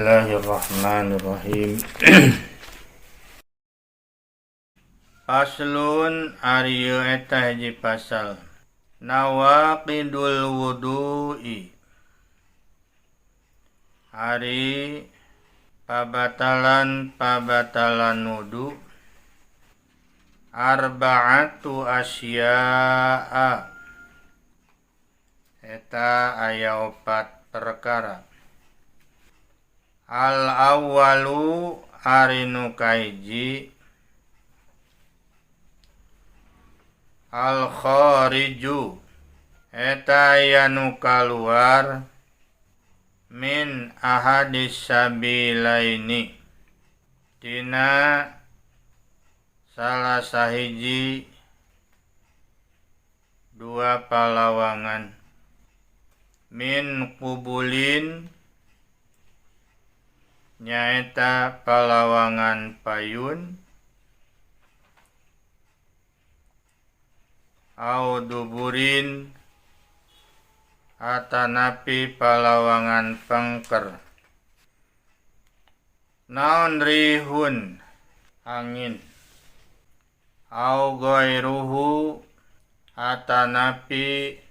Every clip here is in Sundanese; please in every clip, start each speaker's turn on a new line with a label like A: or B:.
A: Bismillahirrahmanirrahim. Faslun ari ieu eta hiji pasal. Nawaqidul wudu'i. Ari pabatalan-pabatalan wudu arba'atu asya'a. Eta aya opat perkara. Al awwalu ari nu kahiji al khariju eta aya nu kaluar min ahadis sabilaini tina salah sahiji dua palawangan min kubulin nyaeta palawangan payun au duburin atanapi palawangan pengker. Naon rihun angin au ghairuhu atanapi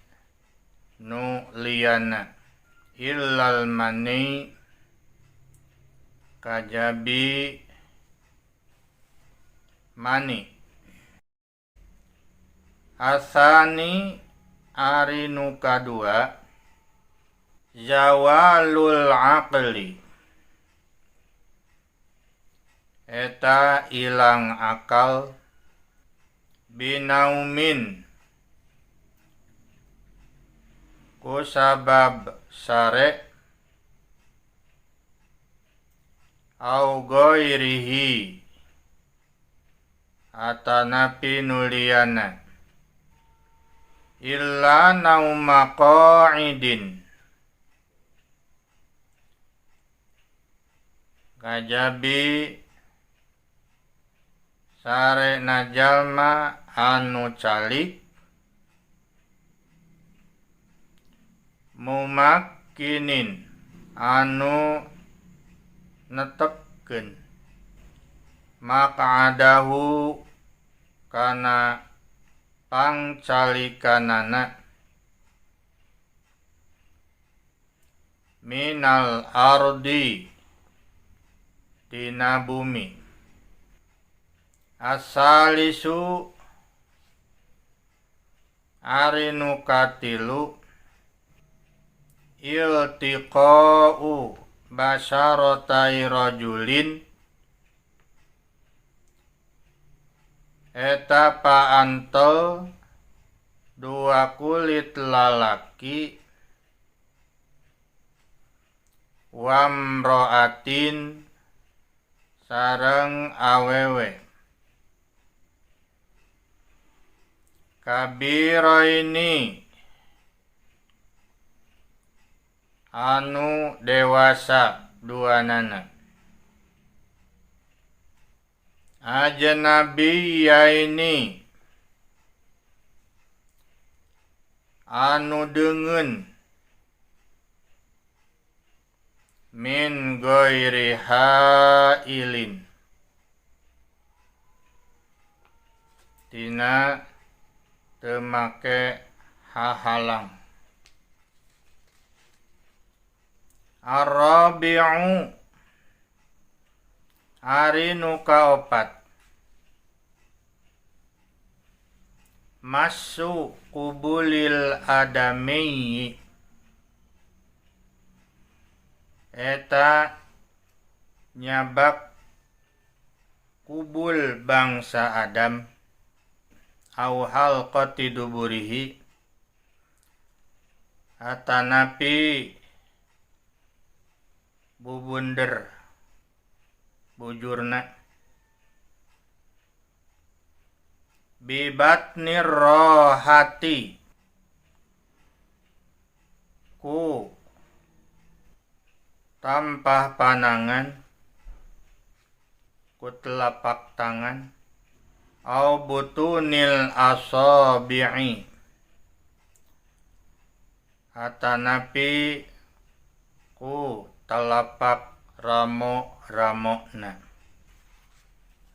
A: nu liyana illal mani kajabi mani. Asani ari nu kadua zawalul aqli eta ilang akal binaumin ku sabab sare au ghairihi atanapi nuliana illa nauma qa'idin kajabi sare najalma anu calik mumakkinin anu netepkeun maq'adahu kana pangcalikanana minal ardi tina bumi. Asalisu ari nu katilu iltiqa'u basyaratai rajulin eta paantel dua kulit lalaki wamroatin sareng awewe kabiraini anu dewasa duanana ajnabiyaini anu deungeun min ghairi hailin tina teu make hahalang. Arabi'u ari nu kaopat masu kubulil adami eta nyabak kubul bangsa Adam au halqati duburihi atanapi bubunder bujurna bibatnir rohati ku tampah panangan ku telapak tangan au butunil asabi'i atanapi ku telapak ramo-ramona.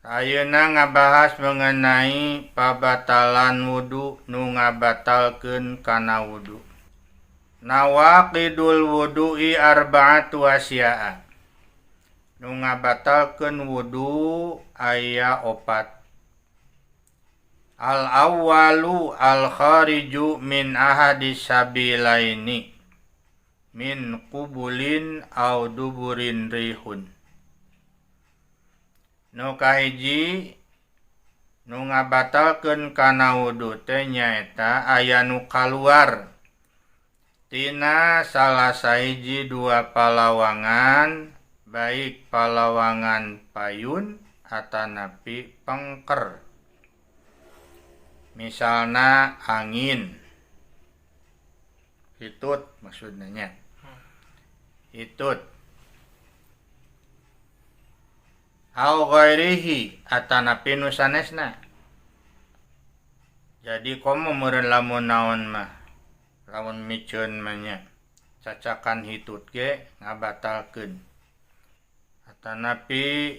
A: Ayeuna ngabahas mengenai pabatalan wudu nu ngabatalkeun kana wudu. Nawaqidul wudu'i arba'atu asya'a. Nu ngabatalkeun wudu aya opat. Al awwalu al khariju min ahadi sabilaini min qubulin aw duburin rihun. Nu kahiji nu ngabatalkeun kana wudu teh nyaeta aya nu kaluar tina salah sahiji dua palawangan, baik palawangan payun atanapi pengker. Misalna angin hitut maksudnya nya. Hitut au ghairihi atanapi nu sanesna. Jadi komo meureun lamun naon mah, lamun miceun mah nya cacakan hitut ge ngabatalkeun. Atanapi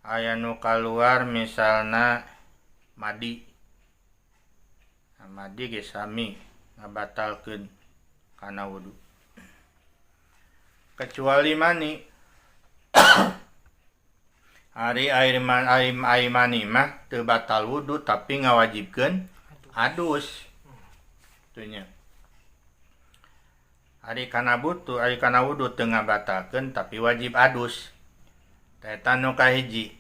A: aya nu kaluar misalna madi. Nah, madi ge sami ngabatalkeun kana wudu. Kecuali mani. Ari air mani mah teu batal wudu tapi ngawajibkeun adus. Teu nya. Ari kana butuh, ari kana wudu teu ngabatalkeun tapi wajib adus. Eta nu kahiji.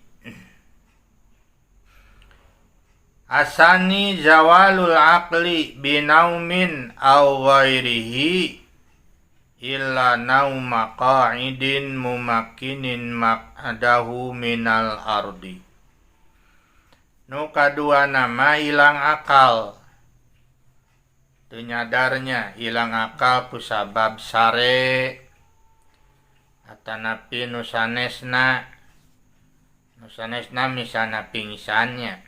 A: Asani zawalul aqli binaumin aw ghairihi illa nauma qa'idin mumakkinin maq'adahu minal ardi. Nu kadua nama hilang akal. Teu nyadarnya hilang akal kusabab sare atanapi nu sanesna. Nu sanesna misalna pingsannya.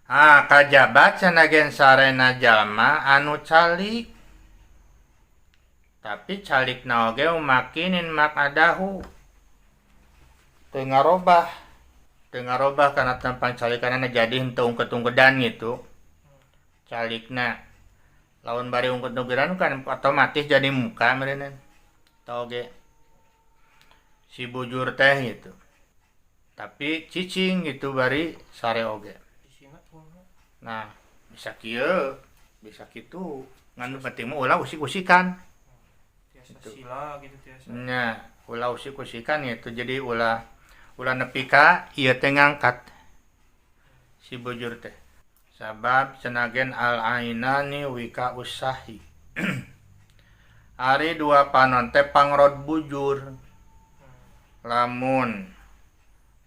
A: Ah, kajabat sanagen sarena jalma anu calik. Tapi calikna oge umakinin makadahu. Teu ngarobah. Teu ngarobah kana tampang calikanana jadi henteu ungket-ungkedan gitu. Calikna lamun bari ungket-ungkedan kan otomatis jadi muka meureunna. Tah oge si bujur teh gitu. Tapi cicing gitu bari sare oge. Nah, bisa kieu, bisa kitu. Ngan nu penting mah ulah usik-usikan.
B: Tiasa sila gitu tiasa.
A: Nya, ulah usik-usikan gitu. Jadi ulah nepi ka ieu teh ngangkat si bujur teh. Sabab senagen al ainani wika usahi. Ari dua panon teh pangrod bujur. Lamun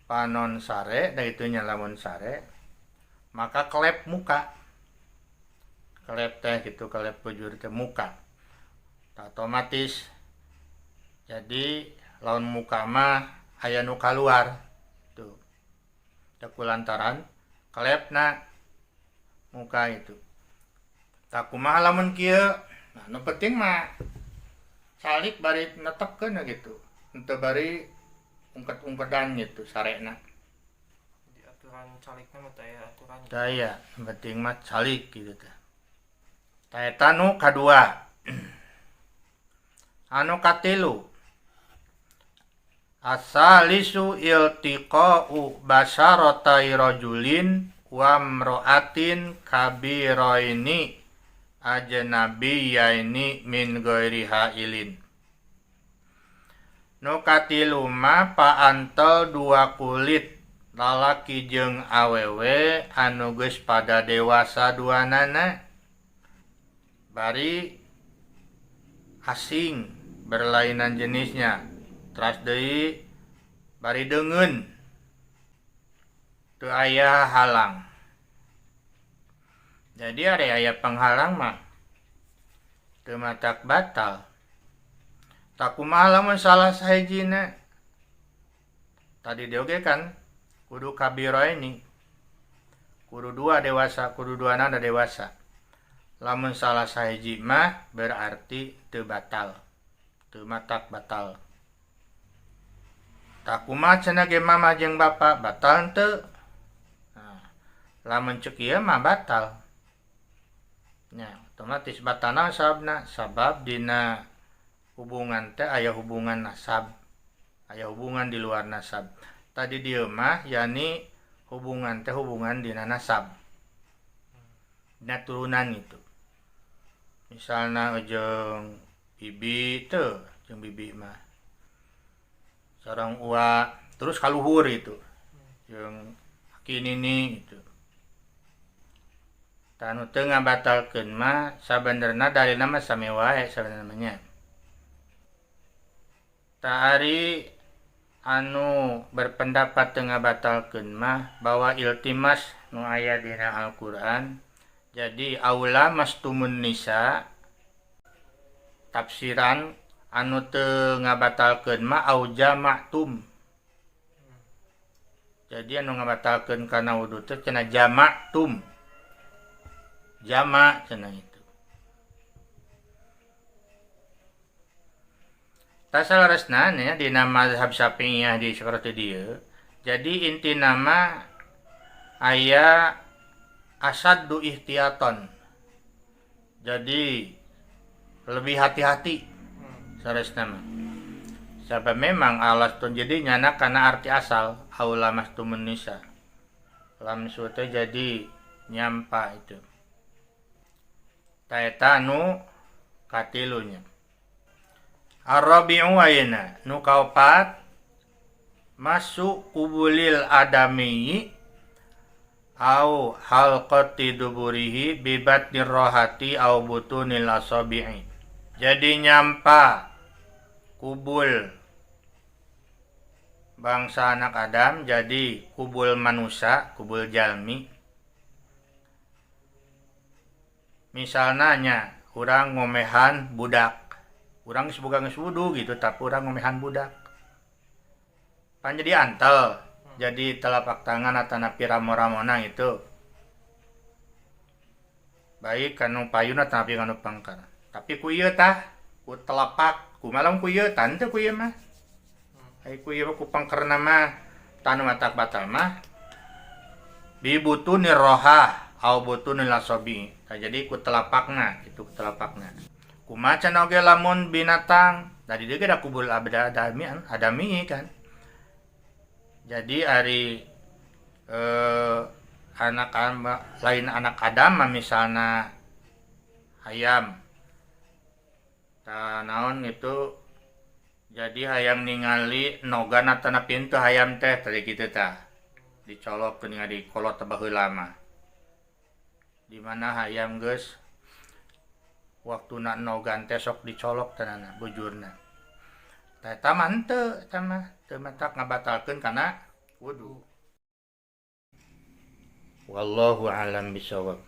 A: panon sare, da itunya lamun sare, maka kelep muka. Kelep teh gitu, kelep bujur teh muka. Otomatis jadi lawan muka mah aya nu kaluar tuh. Teh kulantaran kelepna muka itu. Tak kumaha lamun kieu? Nah, nu penting mah calik bari netepkeun gitu. Henteu bari ungket-ungkedan gitu sarena.
B: Di aturan calikna mah teh aya aturan.
A: Tah aya, nu penting mah calik gitu teh. Tah eta nu kadua. Anu katilu asalisu iltiqa'u basaratai rajulin wa imra'atin kabiraini ajnabiyaini min ghairi hailin. Nu katilu mah paantel dua kulit lalaki jeung awewe anu geus pada dewasa duanana bari asing berlainan jenisnya, teras deui bari deungeun teu aya halang. Jadi ari aya penghalang mah teu matak batal. Tak kumaha lamun salah sahijina? Tadi deui oge kan kudu kabiraini. Kudu dua dewasa, kudu duana dewasa. Lamun salah sahiji mah berarti teu batal. Teu matak batal. Tah kumaha cenah ge mama jeung bapa batal henteu? Nah, lamun ceuk ieu mah batal. Nya, otomatis batalna sababna sabab dina hubungan teh aya hubungan nasab. Aya hubungan di luar nasab. Tadi dieu mah yakni hubungan teh hubungan dina nasab. Dina turunan itu. Misalna jeung bibi teu, jeung bibi mah sareng uwa terus kaluhur itu. Jeung aki nini itu. Tah nu teu ngabatalkeun mah sabenerna dalilna mah sami wae sabenerna nya. Tah ari anu berpendapat teu ngabatalkeun mah bahwa iltimas nu aya dina Al-Qur'an. Jadi aula mastumun nisa tafsiran anu teu ngabatalkeun mah au jama'tum. Jadi anu ngabatalkeun kana wudu teh cenah jama'tum. Jama cenah itu. Tah saleresna nya dina mazhab Syafi'iyah di saperti dieu. Jadi inti nama aya asaddu ihtiyaton. Jadi lebih hati-hati saleresna mah. Sabab memang alas tun jadi nyana kana arti asal aula mastumun nisa. Lamsu teh jadi nyampa itu. Ta eta nu katilunya. Ar-rabi'u ayeuna nu kaopat masuk kubulil adami au halqati duburihi bibatnir rohati au butunil asabi'i. Jadi nyampa kubul bangsa anak Adam, jadi kubul manusia, kubul jalmi. Misalnya nya urang ngomehan budak, urang geus boga geus wudu gitu, tapi urang ngomehan budak. Pan jadi antel, jadi telapak tangan atanapi ramo-ramona itu. Baik kanu payun atanapi kanu pangkar. Tapi ku ieu tah, ku telapak, ku malam ku ieu tah henteu ku ieu mah. Ai ku ieu mah ku pangkerna mah tanu matak batal mah bibutunir roha au butunil asabi. Tah jadi ku telapakna, kitu ku telapakna. Kumaha cenah oge lamun binatang, tadi dieu ge da kubul abda adami, adami kan. Jadi ari anak lain anak Adam mah misalna hayam. Tah naon itu jadi hayang ningali nogan atanapi henteu hayam teh tadi kitu tah. Dicolok ningali kolot teh baheula mah. Di mana hayam geus waktuna nogan teh sok dicolok tanana bujurna. Tah eta mah henteu, eta mah teu matak ngabatalkeun kana wudu. Wallahu a'lam bishawab.